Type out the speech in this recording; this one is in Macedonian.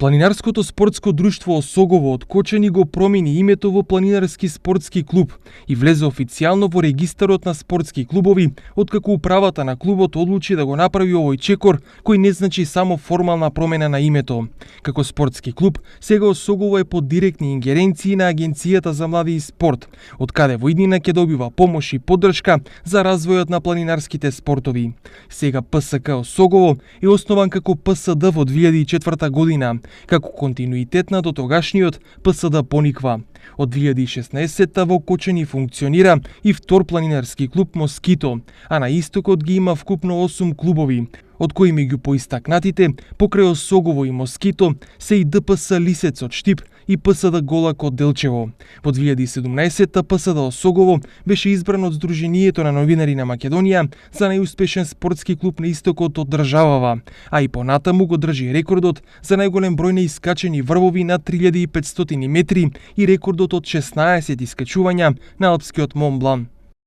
Планинарското спортско друштво Осогово од Кочани го промени името во Планинарски спортски клуб и влезе официјално во регистарот на спортски клубови, откако управата на клубот одлучи да го направи овој чекор, кој не значи само формална промена на името. Како спортски клуб, сега Осогово е под директни ингеренции на Агенцијата за млади и спорт, од каде во иднина ќе добива помош и поддршка за развојот на планинарските спортови. Сега ПСК Осогово е основан како ПСД во 2004 година, како континуитет на дотогашниот ПСД Пониква. Од 2016 во Кочани функционира и втор планинарски клуб Москито, а на истокот ги има вкупно 8 клубови, од кои меѓу поистакнатите покрај Осогово и Москито се и ДПС Лисец од Штип и ПСД Голак од Делчево. Во 2017 ПСД Осогово беше избран од Сдруженијето на новинари на Македонија за најуспешен спортски клуб на истокот од државава, а и понатаму го држи рекордот за најголем број на искачени врвови на 3500 метри и рекордот од 16 искачувања на алпскиот Монблан.